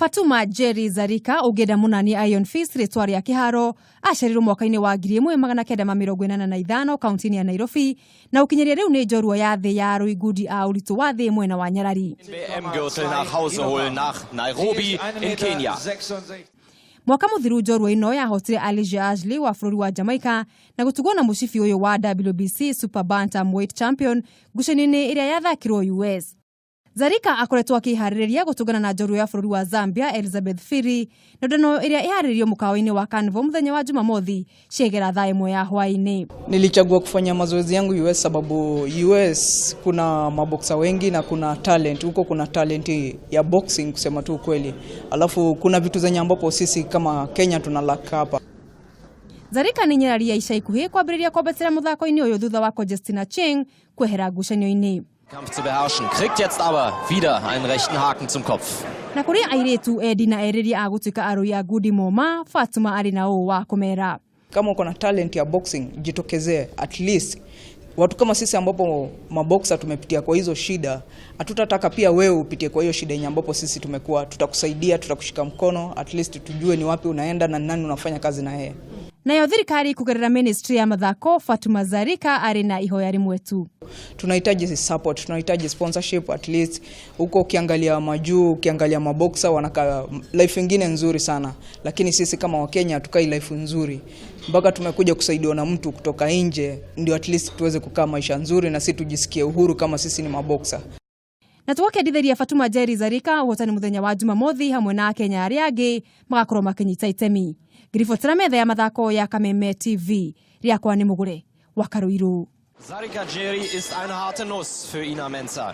Fatuma Jerry Zarika, ũngĩenda mũnani Iron Fist rĩtwa rĩa kĩharo, aciarirwo mwaka-inĩ wa 1985 kaunti-inĩ ya Nairobi, na gũkinyĩria rĩu nĩ njorua ya thĩ ya arũi ngundi a ũritũ wa thĩ mwena wa Nyarari. WM-Gürtel nach Hause holen, nach Nairobi in Kenia. Mwaka mũthiru njorua ĩno yahotire Alicia Ashley wa bũrũri wa Jamaica na gũtugwo na mũcibi ũyũ wa WBC Super Bantamweight Champion ngucanio-inĩ ĩrĩa yathakirwo US. Zarika akoretwo akĩharĩrĩria gũtũngana na njorua ya bũrũri wa Zambia Elizabeth Phiri na ndano ĩrĩa ĩharĩrĩirio mũkawa-inĩ wa Carnival mũthenya wa Jumamothi ciegera thaa 1 ya hwaĩ-inĩ. Nilichagua kufanya mazoezi yangu US sababu US kuna maboksa wengi na kuna talent huko, kuna talent ya boxing kusema tu ukweli, alafu kuna vitu zenye ambapo sisi kama Kenya tuna lack hapa. Zarika nĩ nyarari ya ica ikuhĩ kwambĩrĩria kwambatĩra mũthako-inĩ ũyũ thutha wa Conjestina Cheng kwehera ngucanio-inĩ. Kampf zu beherrschen, kriegt jetzt aber wieder einen rechten Haken zum Kopf. Na kũrĩ airĩtu endi na erĩria a gũtuĩka arũi a ngundi moma, Fatuma arĩ na ũũ wa kũmera. Kama uko na talent ya boxing jitokezee, at least watu kama sisi ambapo maboksa tumepitia kwa hizo shida, hatutataka pia wewe upitie kwa hiyo shida yenye ambapo sisi tumekuwa. Tutakusaidia, tutakushika mkono, at least tujue ni wapi unaenda na nani unafanya kazi na yeye. Nayo thirikari kũgerera ministry ya mathako, Fatuma Zarika arĩ na ihoya rĩmwe tu. Tunahitaji support, tunahitaji sponsorship at least. Huko ukiangalia majuu, ukiangalia maboksa wanakaa life ingine nzuri sana, lakini sisi kama Wakenya hatukai life nzuri mpaka tumekuja kusaidiwa na mtu kutoka nje, ndio at least tuweze kukaa maisha nzuri na sisi tujisikie uhuru kama sisi ni maboksa. Na twakendithĩria Fatuma Jerry Zarika ũhotani mũthenya wa Jumamothi hamwe na Akenya arĩa angĩ magakorwo makĩnyita itemi. Ngiribotera metha ya mathako ya Kameme TV, rĩakwa nĩ Mũgũre wa Karũirũ. Zarika Jerry ist eine harte Nuss für Ina Menzer.